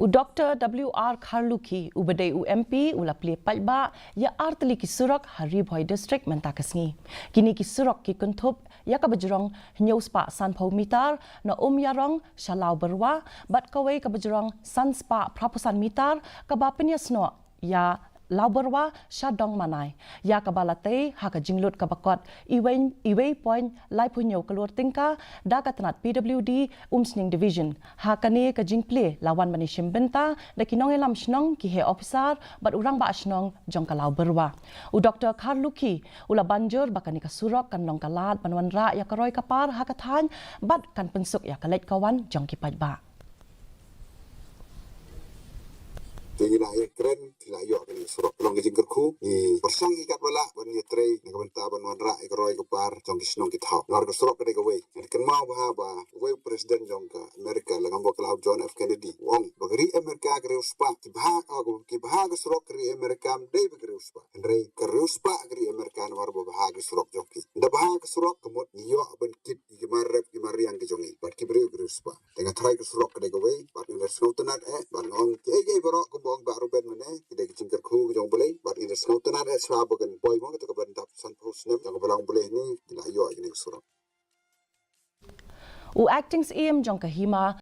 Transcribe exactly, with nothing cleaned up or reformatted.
U Doctor W R Kharlukhi, uba dei u M P, u la plie paidbah ïa artylli ki surok ha Ri Bhoi District mynta ka sngi. Kine ki surok ki kynthup ïa kaba jrong hynñiew spah sanphew mitar na Umïarong sha Lawbyrwa, bad kawei kaba jrong san spah phraphew san mitar kaba pynïasnoh ïa Lawbyrwa sha Dongmanai, ïa kaba la tei ha ka jinglut kaba kot iwei, iwei point laiphew hynñiew klur tyngka da ka tnat P W D Umsning Division. Ha kane ka jingplie la wan ban ïashim bynta da ki nongïalam shnong, ki heh ophisar bad u rangbah shnong jong ka Lawbyrwa. U Doctor Kharlukhi u la ban jur ba kane ka surok kan long ka lad ban wanrah ïa ka roi ka par ha ka thaiñ bad kan pynsuk ïa ka leit ka wan jong ki paidbah. Te ngi la ïa kren, te la ïoh kane ka surok. Long ka jingkyrkhu, ngi pyrshang ïa katba lah ban ïatrei na ka bynta ban wanrah ïa ka roi ka par jong ki shnong ki thaw. Namar ka surok ka dei kawei. Ngi kynmaw bha ba uwei u president jong ka America, la ngam ba khlaw, John F Kennedy, u ong ba ka ri America ka riewspah. Ki bha, ah, ki bha ka surok ka ri America, ym dei ba ka riewspah. Hynrei ka riewspah ka ri America namar ba bha ka surok jong ki. Ynda bha ka surok, ka mut ngi ïoh ban kit ïa ki mar rep ki mar riang ki jong ngi bad ki briew ka riewspah. Te nga tharai ka surok ka dei kawei, bad ngi la sngewtynnat eh, bad nga ong kiei kiei baroh kumba ong Bah Ruben mynne, ki dei ki jingkyrkhu ki jong U Blei, bad ngi la sngewtynnat eh shuwa ba kan poi mo, kata kaba dap sanphew snem jong ka Balang U Blei ne, ngi la ïoh ïa kane ka surok. U Acting Syiem jong ka Hima,